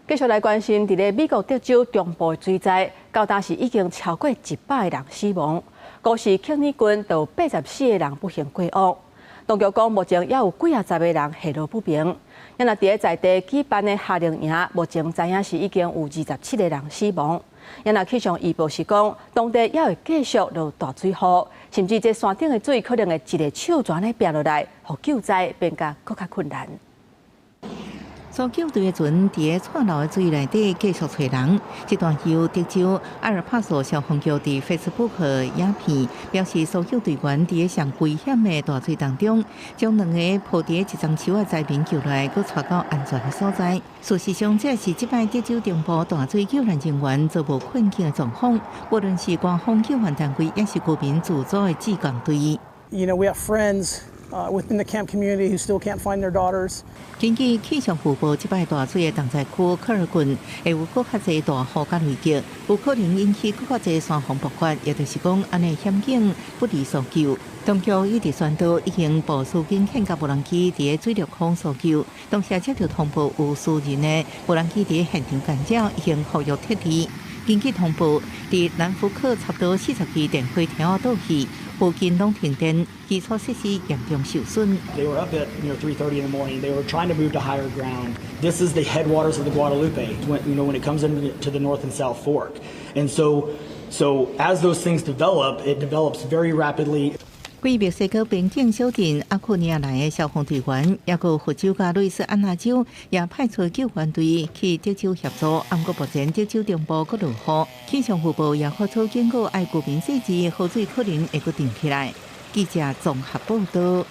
繼續來關心，佇咧美國德州中部水災，到今時已經超過100個人死亡。光是慶尼郡就有84個人不幸過往。當局講，目前猶有幾仔十個人下落不明。啊，若佇咧在地舉辦的夏令營，目前知影是已經有27個人死亡。啊，若氣象預報是講，當地猶會繼續落大水雨，甚至這山頂的水可能會一个手泉咧煏落來，予救災變甲閣較困難。搜救隊的船佇咧串流的水內底繼續揣人。這段由德州阿爾帕索消防局佇 Facebook 影片表示，搜救隊員佇咧上危險的大水當中，將兩个抱佇一叢樹仔災民救來，閣帶到安全的所在。事實上，這是這擺德州中部大水救難人員遭無困境的狀況。無論是官方救援單位，抑是居民自組的志工隊。 We have friends within the camp community who still can't find their daughters. 根據氣象預報，這擺大水的重災區科爾郡會有閣較濟大雨佮雷擊，有可能引起閣較濟山洪爆發，也就是講，按呢險境不利搜救。當局已經宣導已經部署警犬佮無人機佇咧水陸空搜救，同時接到通報有私人的無人機佇咧現場干擾，已經呼籲撤離。根據通報，佇南福克差不多40支電火柱倒去，附近攏停電，基礎設施嚴重受損。 They were up at 3:30 in the morning. They were trying to move to higher ground. This is the headwaters of the Guadalupe when it comes into the North and South Fork. And so as those things develop, it develops very rapidly. 對墨西哥邊境小鎮阿庫尼亞來的消防隊員，抑閣佛州佮路易斯安那州也派出救援隊去德州協助。毋過目前德州中部閣落雨，氣象預報也發出警告，愛居民細緻，雨水可能會閣漲起來。記者綜合報道。